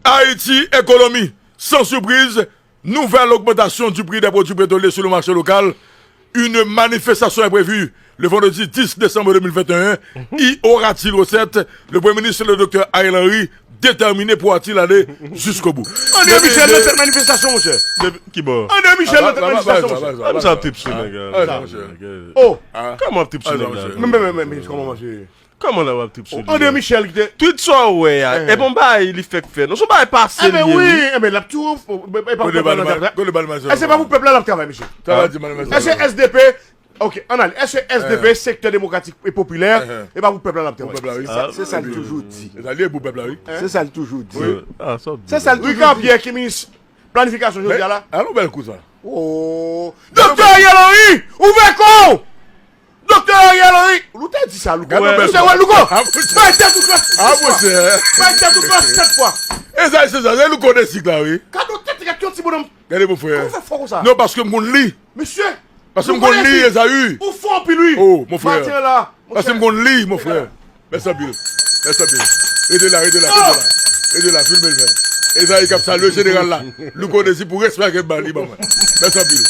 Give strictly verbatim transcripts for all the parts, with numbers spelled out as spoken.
Haïti Économie, sans surprise, nouvelle augmentation du prix des produits pétroliers sur le marché local. Une manifestation est prévue le vendredi dix décembre deux mille vingt et un. Y aura-t-il recette? Le Premier ministre, le docteur Ariel Henry, déterminé pourra-t-il aller jusqu'au bout? André Michel nan tèt manifestasyon, monchè. André Michel nan tèt manifestasyon, monchè. Kòman w ap trip sou nèg la? Oh, kòman w ap trip sou nèg la? Men, men, men, men, kòman, monchè? Kòman la w ap trip sou li? André Michel ki te. Tout sa w wè a, e bon bagay li fèk fè. Non, se yon bagay pase li ye, wi. Enben, wi, enben, l ap tou. E pa pou pèp la l ap travay. Èske se pa pou pèp la l ap travay, mesye? Èske S D P, ok, ann ale. Èske S D P, Sektè Demokratik e Popilè, e pa pou pèp la l ap travay? Se sa l toujou di. Se sa l toujou di. Se sa l toujou di. Se sa l toujou di. Ricard Pierre ki minis planifikasyon jodi a la. Alon bèl kou sa. Oh. Doktè Ariel Henry, ouvè kò w! Doktè Ariel Henry, ou te di sa, Louko. Gade yon bèl kou. Louko, bay tèt ou klas sèt fwa. Bay tèt ou klas sèt fwa. Ezayi se sa, se Louko Desik la, wi. Gade yon tèt, gade yon ti bonòm. Gade, mon frè. Kòman w fè fò konsa? Non, paske m konn li. Mesye. Paske m konn li, Ezayi. Ou fò anpil, wi. Oh, mon frè. Maten an la, paske m konn li, mon frè. Mèsi anpil. Mèsi anpil. Rete la, rete la, rete la. Rete la, filme l, men. Ezayi k ap salye jeneral la. Louko Desik pou respè ke m ba li, ban mwen. Mèsi anpil.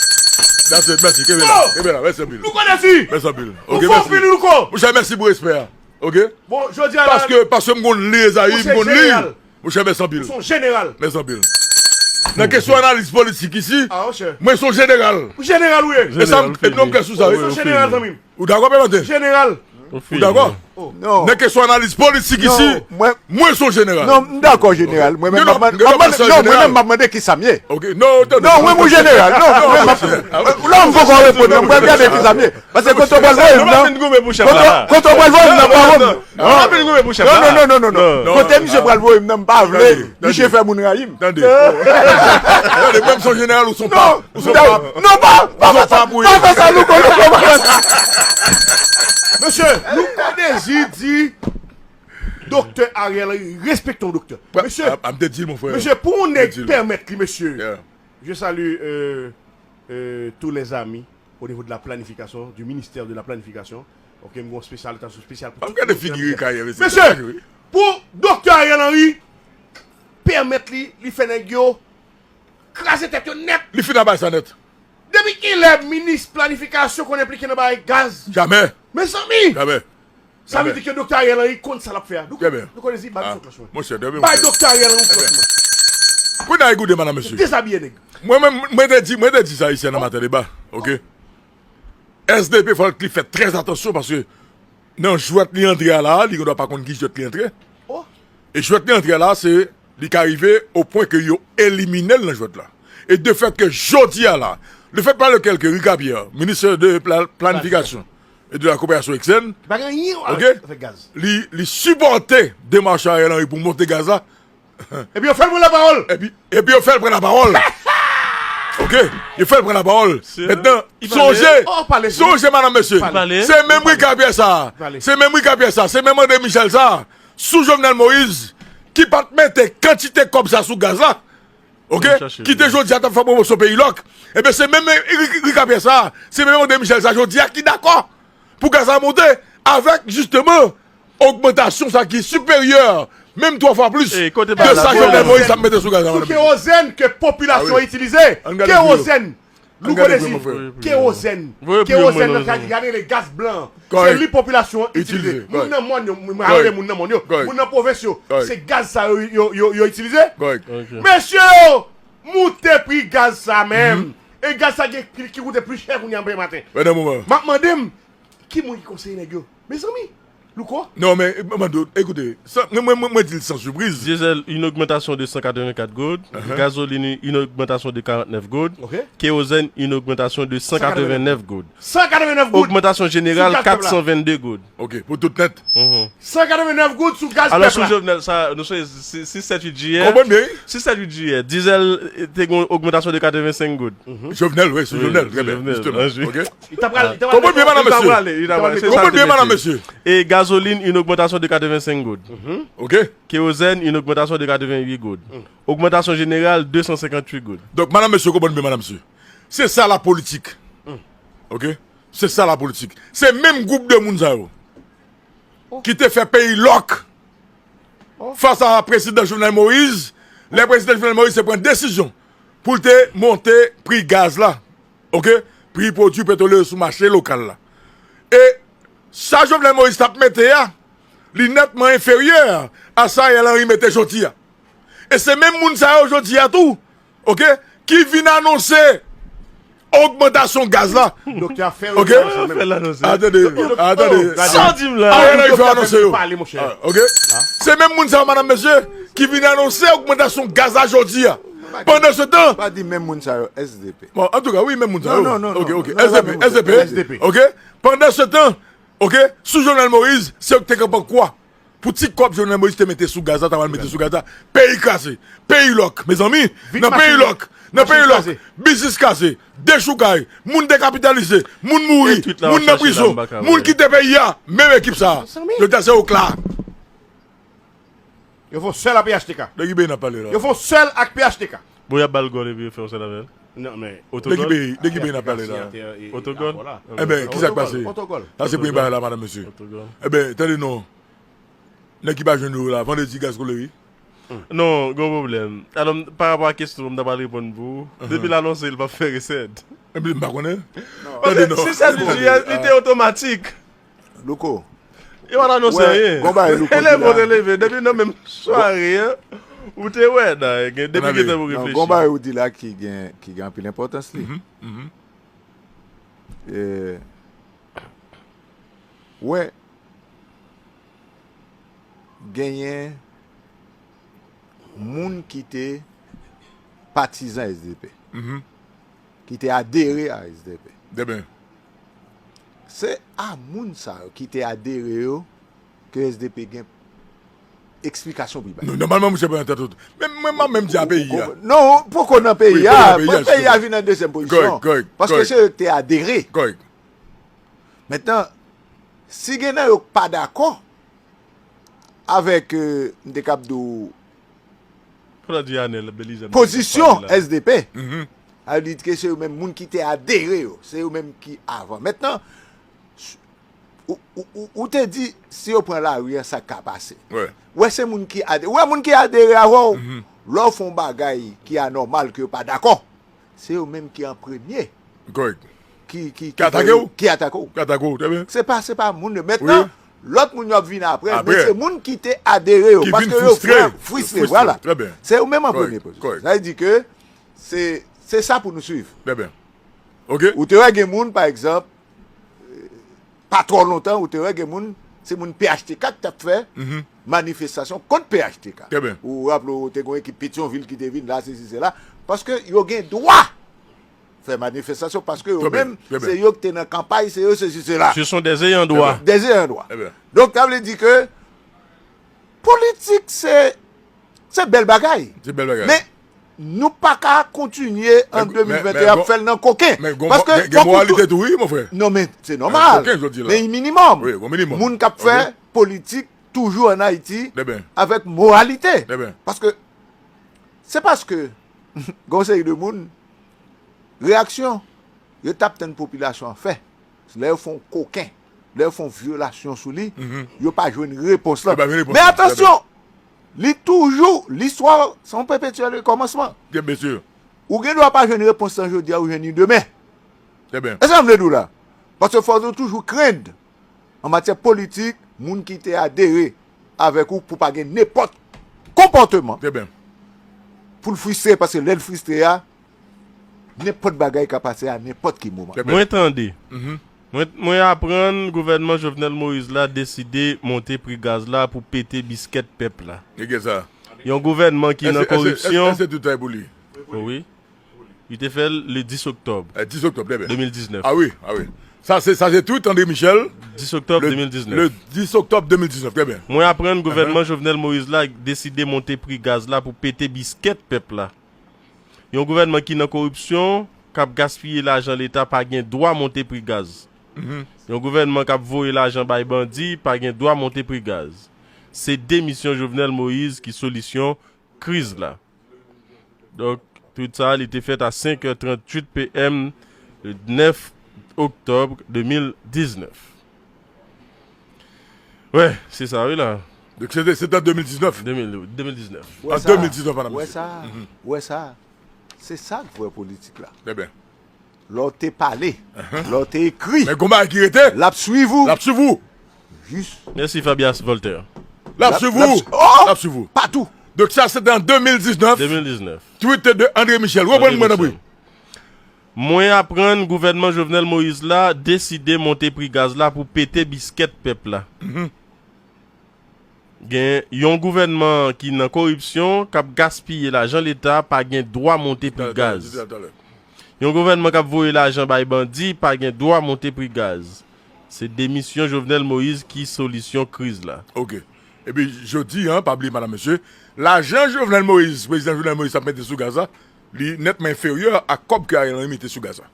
That's it, mèsi. Kenbe la, kenbe la. Mèsi anpil. Louko Desik. Mèsi anpil. Ok, mèsi. Monchè, mèsi pou respè a. Ok? Bon, jodi a la. Paske, paske m konn li, Ezayi, m konn li. Monchè, mèsi anpil. Ou se yon jeneral. Mèsi anpil. Nan kesyon analiz politik isi, mwen se yon jeneral. Ou jeneral ou ye. E sa, m, e non, m klè sou sa, wi. Ou se yon jeneral, zanmi m. Ou dakò, Pè Maten? Jeneral. Ou dakò? Non. Nan kesyon analiz politik isi, mwen se yon jeneral. Non, m dakò, jeneral. Mwen menm, m ap mande, non, mwen menm, m ap mande kisa m ye. Ok, non, tande. Non, mwen, m yon jeneral. Non, mwen, m ap, la, m poko reponn, non, mwen gade kisa m ye. Paske kote w pral voye m nan, kote, kote w pral voye m nan, pa bon. Non, non, non, non, non, non. Kote misye pral voye m nan, m pa vle misye fè moun rayi m. Tande. Tande, mwen, m se yon jeneral, ou se yon pap. Ou se yon pap. Non, pa, pa fè sa, pa fè sa, Louko, Louko, pa fè sa. Mesye, Louko Desik di, Doktè Ariel Henry, respekte yon doktè. Mesye, a, a, m te di l, mon frè. Mesye, pou yon nèg pèmèt li, mesye. Je salue, euh, euh, tous les amis au niveau de la planification, du ministère de la planification. Ok, m gon spesyal, atansyon spesyal pou tout. Gade figi Rika yè, mesye. Mesye, pou Doktè Ariel Henry pèmèt li, li fè nèg yo kraze tèt yo nèt. Li fin a bay sa nèt. Depi kilè minis planifikasyon konn enplike nan bagay gaz? Jamè. Mezanmi! Jamè. Sa vle di ke Doktè Ariel Henry konn sa l ap fè a. Nou, nou konnen si, ba nou yon klòch mwen. Monchè, bay Doktè Ariel Henry yon klòch mwen. Kounye a, ekoute, madanm, mesye. Dezabiye nèg. Mwen menm, mwen te di, mwen te di sa isi nan maten deba, ok? S D P fò l li fè trè atansyon paske nan jwèt li antre a la, li gendwa pa konn ki jwèt li antre. E jwèt li antre a la, se li ka rive o pwen ke yo elimine l nan jwèt la. E de fèt ke jodi a la, le fait par lequel que Ricard Pierre, ministre de pla-, planification et de la coopération externe, ok, li, li sipòte demach Ariel Henry pou monte gaz la. Epi yo fè l pran lapawòl. Epi, epi yo fè l pran lapawòl. Ok, yo fè l pran lapawòl. Mentnan, sonje, sonje, madanm, mesye, se menm Ricard Pierre sa, se menm Ricard Pierre sa, se menm André Michel sa, sou Jovenel Moïse, ki pa t mete kantite kòb sa sou gaz la, ok, ki te jodi a t ap fè pwomosyon peyi lòk. Ebyen, se menm Ri-, Ricard Pierre sa, se menm André Michel sa, jodi a ki dakò pou gaz la monte avèk, jisteman, ogmantasyon sa ki siperyè, menm twa fwa plis, de sa Jovenel Moïse ap mete sou gaz la, madanm, mesye. Kerozèn ke popilasyon itilize. Kerozèn. Louko Desik, kerozèn. Kerozèn nan kay, gade le gaz blan. Se li popilasyon an itilize. Moun nan mòn yo, m, m rele moun nan mòn yo. Moun nan pwovens yo, se gaz sa yo, yo, yo, yo itilize. Mesye yo, moute pri gaz sa menm. E gaz sa gen ki, ki koute pli chè kounye a, Pè Maten. M ap mande m, ki moun ki konseye nèg yo? Mezanmi, Louko? Non, men, eh, Mando, écoutez, sa, mwen, mwen, mwen, mwen di l san sipriz. Diesel, une augmentation de cent quatre-vingt-quatre goud. Gazoline, une augmentation de quarante-neuf goud. Kérosène, une augmentation de cent quatre-vingt-neuf goud. Cent quatre-vingt-neuf goud. Augmentation générale, quatre cent vingt-deux goud. Ok, pou tout nèt. Cent quatre-vingt-neuf goud sou gaz pèp la. Alò, sou Jovenel, sa, nou sonje, si, si sèt uit jiyè, si sèt uit jiyè, diesel, eh, te gen yon ogmantasyon de katrevensenk goud. Jovenel, wi, sou Jovenel, trè byen, jisteman. Ok. Li ta pral, li ta pral. Konprann byen, madanm, mesye. Konprann byen, madanm, mesye. E gazoline, une augmentation de quatre-vingt-cinq goud. Ok. Kérosène, une augmentation de quatre-vingt-huit goud. Augmentation générale, deux cent cinquante-huit goud. Donk, madanm, mesye, konprann byen, madanm, mesye. Se sa lapolitik. Ok? Se sa lapolitik. Se menm gwoup de moun sa yo ki te fè peyi lòk fas a prezidan Jovenel Moïse, Lè prezidan Jovenel Moïse te pran desizyon pou l te monte pri gaz la, oke, pri pwodui petwolye sou mache lokal la. E sa Jovenel Moïse t ap mete a, li nètman enferyè a sa Ariel Henry mete jodi a. E se menm moun sa yo jodi a tou, oke, ki vin anonse ogmantasyon gaz la. Doktè ap fè reklamasyon menm. Atande, atande. Sa w di m la? Ariel Henry fè anonse yo. Oke? Se menm moun sa yo, madanm, mesye, ki vin anonse ogmantasyon gaz la jodi a. Pandan se tan. Pa di menm moun sa yo, S D P. Bon, antouka, wi, menm moun sa yo. Oke, oke. S D P, S D P. Oke? Pandan se tan, oke, sou Jovenel Moïse, se yo ki te kanpe an kwa. Pou ti kòb Jovenel Moïse te mete sou gaz la, ta pral mete sou gaz la. Peyi kraze. Peyi lòk. Mezanmi, nan peyi lòk. Nan peyi lòk. Biznis kraze. Dechoukay. Moun dekapitalize. Moun mouri. Moun nan prizon. Moun kite peyi a. Menm ekip sa a. Yo te se yo k la. Yo fon sèl ak P H T K. De ki peyi n ap pale la? Yo fon sèl ak P H T K. Bon, y ap ba l gòl epi yo fè yon sèl avè l. Non, men. De ki peyi, de ki peyi n ap pale la? Otogòl. Ebyen, ki sa k pase? Sa se premye bagay la, madanm, mesye. Ebyen, tande non. Nèg ki pa jwenn yo la, vandredi gaz koleri. Non, gon pwoblèm. Alò, pa rapò a kesyon m ta pral reponn pou ou. Depi l anonse, l p ap fè resèt. Ebyen, m pa konnen. Tande non. Si sa di jiyès, li te otomatik. Louko. Yo pa t anonse anyen. Gon bagay Louko di la. Eleve, ou te leve. Depi nan menm sware an, ou te wè nan gen depi gentan pou reflechi. Gon bagay ou di la ki gen ki gen anpil enpòtans li. Wè, genyen moun ki te patizan S D P, ki te adere a S D P. Se a moun sa yo ki te adere yo ke S D P gen eksplikasyon pou l bay. Non, nòmalman, mouche pran tèt ou. Men mwen, mwen menm di a peyi a. Non, poko nan peyi a. Mwen peyi a vin an dezyèm pozisyon. Paske se yo ki te adere. Mentnan, si gen nan yo k pa dakò avèk, m te kab di w, pozisyon S D P, a di ke se yo menm moun ki te adere yo, se yo menm ki avan. Mentnan, ou, ou, ou, ou te di, si yo pran lari an, sa ka pase. Wè se moun ki adere, wè moun ki adere avè w, lè w fè yon bagay ki anòmal, ke yo pa dakò, se yo menm ki an premye ki, ki, ki atake w. Ki atake w. Ki atake w, trè byen. Se pa, se pa moun yo. Mentnan, lòt moun yo ap vin apre, men se moun ki te adere yo, paske yo fristre, vwala. Se yo menm an premye pozisyon. Sa vle di ke se, se sa pou nou swiv. Trè byen. Oke. Ou te wè gen moun, pa egzanp, pa twò lontan, ou te wè gen moun, se moun P H T K ki t ap fè manifestasyon kont P H T K. Ou raple w, te gen yon ekip Petyonvil ki te vin la, sesi, sela. Paske yo gen dwa fè manifestasyon, paske yo menm, se yo ki te nan kanpay, se yo, sesi, sela. Ce sont des ayants droit. Des ayants droit. Donk, sa vle di ke politik, se, se bèl bagay. Se bèl bagay. Men, nou pa ka kontinye an de mil venteyen ap fè l nan koken. Paske gen moralite tou, wi, mon frè. Non, men se nòmal. Men minimòm. Moun k ap fè politik toujou an Ayiti avèk moralite. Paske se paske gen yon seri de moun, reyaksyon yo t ap tann popilasyon an fè, lè yo fè yon koken, lè yo fè yon vyolasyon sou li, yo pa jwenn repons lan. Men atansyon, li toujou, listwa se yon pepetyèl rekòmansman. Ou gen dwa pa jwenn repons lan jodi a, ou jwenn li demen. E sa m vle di w la. Paske fò nou toujou krend, an matyè politik, moun ki te adere avèk ou pou pa gen nenpòt konpòteman pou l fristre, paske lè l fristre a, nenpòt bagay ka pase a nenpòt ki moman. Mwen tande. Mwen, mwen aprann gouvènman Jovenel Moïse la deside monte pri gaz la pou pete biskèt pèp la. Yon gouvènman ki nan koripsyon. Èske se tout sa pou li? Wi. Li te fè l le dis oktòb. Dis oktòb, trè byen. De mil diznèf. A wi, a wi. Sa se, sa se tweet André Michel. Dis oktòb de mil diznèf. Le dis oktòb de mil diznèf, trè byen. Mwen aprann gouvènman Jovenel Moïse la deside monte pri gaz la pou pete biskèt pèp la. Yon gouvènman ki nan koripsyon, k ap gaspiye lajan leta pa gen dwa monte pri gaz. Yon gouvènman k ap voye lajan bay bandi pa gen dwa monte pri gaz. Se demisyon Jovenel Moïse ki solisyon kriz la. Donk, tweet sa a, li te fèt a senk è tranntuit PM le nèf oktòb de mil diznèf. Wè, se sa wi la. Donk, se te, se te an de mil diznèf. De mil, de mil diznèf. An de mil diznèf, madam, mesye. Wè sa, wè sa. Se sa k vrè politik la. Trè byen. Lè w te pale, lè w te ekri, men gon bagay ki rete, l ap swiv ou. L ap swiv ou. Jis. Mèsi, Fabius Voltaire. L ap swiv ou. L ap swiv ou. Patou. Donk, sa, se te an de mil diznèf. De mil diznèf. Tweet de André Michel. Reprann mwen, tanpri. Mwen aprann gouvènman Jovenel Moïse la deside monte pri gaz la pou pete biskèt pèp la. Gen yon gouvènman ki nan koripsyon, k ap gaspiye lajan leta, pa gen dwa monte pri gaz. Yon gouvènman k ap voye lajan bay bandi, pa gen dwa monte pri gaz. Se demisyon Jovenel Moïse ki solisyon kriz la. Ok. Epi jodi a, pa bliye, madam, mesye, lajan Jovenel Moïse, prezidan Jovenel Moïse ap mete sou gaz la, li nètman enferyè a kòb ke Ariel Henry mete sou gaz la.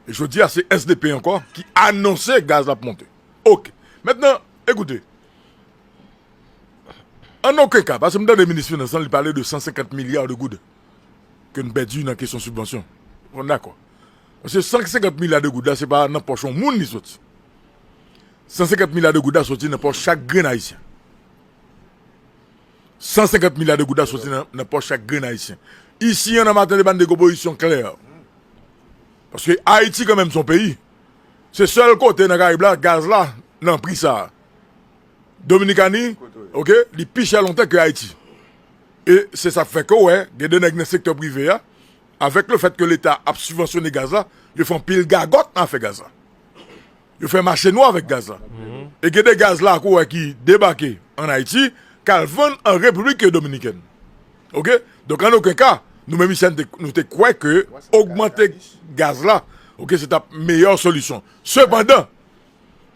E jodi a, se S D P ankò ki anonse gaz la ap monte. Ok. Mentnan, ekoute. An okenn ka, paske m tande minis finans lan, li pale de san senkant milya de goud ke n pèdi nan kesyon sibvansyon. Bon, dakò. Paske san senkant milya de goud la, se pa nan pòch yon moun li soti. San senkant milya de goud la soti nan pòch chak grenn ayisyen. San senkant milya de goud la soti nan, nan pòch chak grenn ayisyen. Isi an, nan Maten Deba, n te gen yon pozisyon klè. Paske Ayiti, kanmenm, se yon peyi. Se sèl kote nan Karayib la, gaz la nan pri sa a. Dominikani, ok, li pi chè lontan ke Ayiti. E se sa k fè ke w wè, gen de nèg nan sektè prive a, avèk lefèt ke Leta ap sibvansyone gaz la, yo fè anpil gagòt nan afè gaz la. Yo fè mache nwa avèk gaz la. E gen de gaz la ke w wè ki debake ann Ayiti, k al vann an Repiblik Dominikèn. Ok? Donk, an okenn ka, nou menm isi a, nou te, nou te kwè ke ogmante gaz la, ok, se t ap meyè solisyon. Sepandan,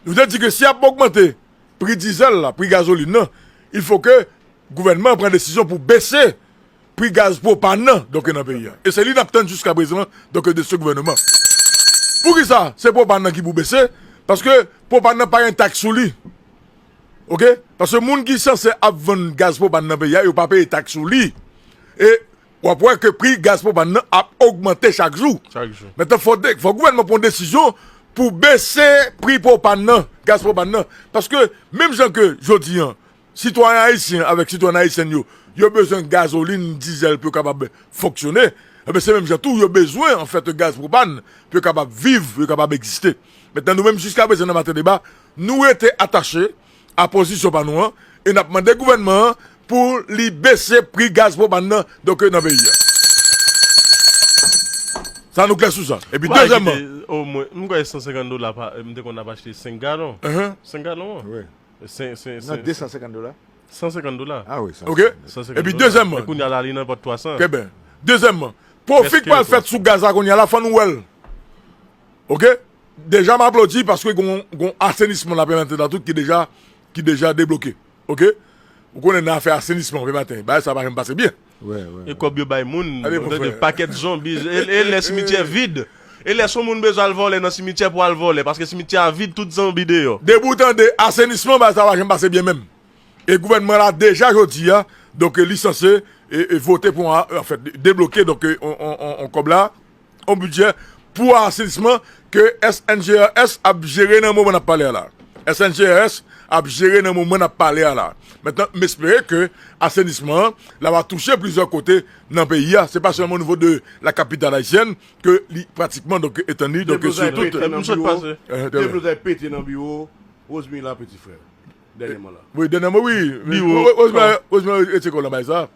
nou te di ke si y ap ogmante pri dizèl la, pri gazolin nan, il faut que gouvènman an pran desizyon pou bese pri gaz pwopàn nan, donk, nan peyi a. E se li n ap tann jiskaprezan, donk, de ce gouvernement. Poukisa se pwopàn nan ki pou bese? Paske pwopàn nan pa gen taks sou li. Ok? Paske moun ki sanse ap vann gaz pwopàn nan peyi a, yo pa peye taks sou li. E w ap wè ke pri gaz pwopàn nan ap ogmante chak jou. Chak jou. Mentnan, fò de, fò gouvènman pran desizyon pou bese pri pwopàn nan, gaz pwopàn nan. Paske, menm jan ke jodi a, sitwayen ayisyen avèk sitwayèn ayisyèn yo, yo bezwen gazolin, dizèl pou yo kapab fonksyone, enben, se menm jan tou, yo bezwen, anfèt, gaz pwopàn pou yo kapab viv, pou yo kapab egziste. Mentnan, nou menm, jiskaprezan, nan Maten Deba, nou rete atache a pozisyon pa nou an, e n ap mande gouvènman an pou li bese pri gaz pwopàn nan, donk, nan peyi a. Sa nou klè sou sa. Epi, dezyèmman, m kwè san senkant dola, pa, m te konn ap achte senk galon. Senk galon an. Wi. Nan de san senkant dola? San senkant dola. Ah wi, ok. San senkant dola. Epi, dezyèmman, e kounye a la, li nan pòt twa san. Trè byen. Dezyèmman, pwofi k pral fèt sou gaz la kounye a la, fò nou wè l. Ok? Deja, m aplodi paske gon, gon asenisman nan Pèmaten la tou ki deja, ki deja debloke. Ok? Ou konnen nan afè asenisman Pèmaten, bagay sa pa janm pase byen. E kòb yo bay moun, de pakèt zonbi, e, e lè simityè vid. E lè se yon moun bezwen al vòlè nan simityè pou al vòlè, paske simityè a vid, tout zonbi deyò. Depi w tande asenisman, bagay sa pa janm pase byen menm. E gouvènman la deja jodi a, donk, li sanse, e, e vote pou, an, anfèt, debloke, donk, e, on, on, on, on kòb la, on bidjè pou asenisman ke S N G R S ap jere nan moman n ap pale a la. S N G R S ap jere nan moman n ap pale a la. Mentnan, m espere ke asenisman an, l ap touche plizyè kote nan peyi a. Se pa sèlman o nivo de la kapital ayisyèn ke li pratikman, donk, etann li, donk, sou tout. Dlo pete nan biwo Rosemila, peti frè. Dènyèman la. Wi, dènyèman, wi. Biwo. Rosemary, Rosemary rete kò l nan bagay sa.